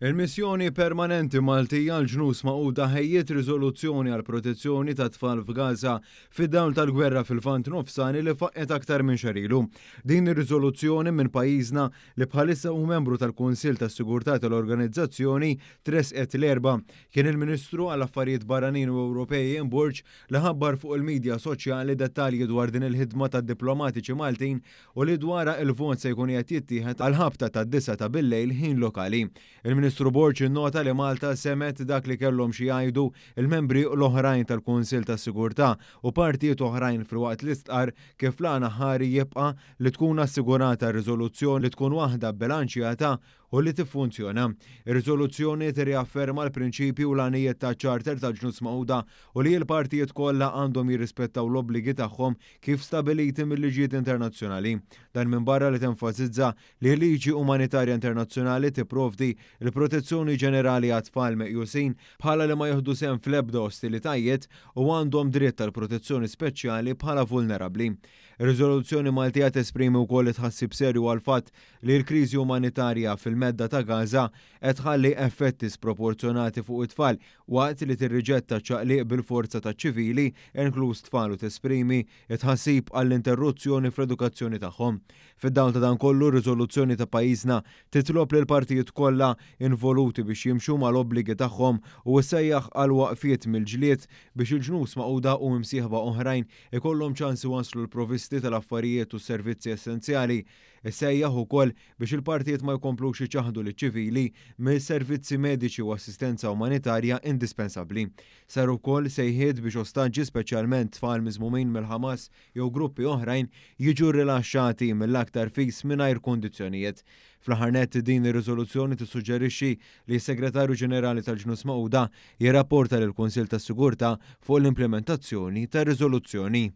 Il-Missjoni Permanenti Maltija għall-Ġnus Magħquda ħejjiet riżoluzzjoni għall-protezzjoni tat-tfal f'Gaza fid-dawl tal-gwerra fil-Lvant Nofsani li faqqgħet aktar minn xahar ilu. Din ir-riżoluzzjoni minn pajjiżna li bħalissa hu membru tal-Kunsill tas-Sigurtà tal-organizzazzjoni tressqet l-Erbgħa. Kien il-Ministru għall-Affarijiet Barranin u Ewropej Ian Borg li ħabbar fuq il-midja soċjali dettalji dwar din il-ħidma tad-diplomatiċi Maltin u li dwarha il-vot se jkun qiegħed jittieħed għall-ħabta tad-disgħa ta' billejl ħin lokali. Il-Ministru Borg innota li Malta semgħet dak li kellhom xi jgħidu l-membri l-oħrajn tal-Kunsill tas-Sigurtà u partijiet oħrajn filwaqt li stqarr kif l-għan aħħari jibqa' li tkun assigurata riżoluzzjoni li tkun waħda bbilanċjata u li tiffunzjona. Ir-riżoluzzjoni tirriafferma l-prinċipji u l-għanijiet taċ-Charter tal-Ġnus Magħquda u li l-partijiet kollha għandhom jirrispettaw l-obbligi tagħhom kif stabiliti mil-liġijiet internazzjonali. Dan minbarra li tenfasizza li l-liġi umanitarja internazzjonali tipprovdi l-protezzjoni ġenerali għat-tfal meqjusin bħala li ma jieħdu sehem fl-ebda ostilitajiet u għandhom dritt għal protezzjoni speċjali bħala vulnerabbli. Ir-riżoluzzjoni Maltija tesprimi wkoll it-tħassib serju għall-fatt li l-kriżi umanitarja fil-Medda ta' Gaza qed tħalli effetti sproporzjonati fuq it-tfal waqt li tirriġetta ċaqliq bil-forza ta' ċivili, inkluż tfal u tesprimi t-tħassib għall-interruzzjoni fl-edukazzjoni tagħhom. Fid-dawl ta' dan kollu, r-riżoluzzjoni ta' pajjiżna titlob lill-partijiet kollha involuti biex jimxu mal-obbligi tagħhom u ssejjaħ għal waqfiet mill-ġlied biex il-Ġnus Magħquda u imsieħba oħrajn ikollhom ċans iwasslu l-provisti tal-affarijiet u s-servizzi essenzjali. Issejjaħ ukoll biex il-partijiet ma jkomplux iċaħħdu liċ-ċivili mill-servizzi mediċi u assistenza umanitarja indispensabbli. Saru wkoll sejħiet biex ostaġġi speċjalment tfal miżmumin mill-Ħamas jew gruppi oħrajn jiġu rrilaxxati mill-aktar fis mingħajr kundizzjonijiet. Fl-aħħar nett din ir-riżoluzzjoni tissuġġerixxi li s-Segretarju Ġenerali tal-Ġnus Magħquda jirrapporta lill-Kunsill tas-Sigurtà fuq l-implimentazzjoni tar-riżoluzzjoni.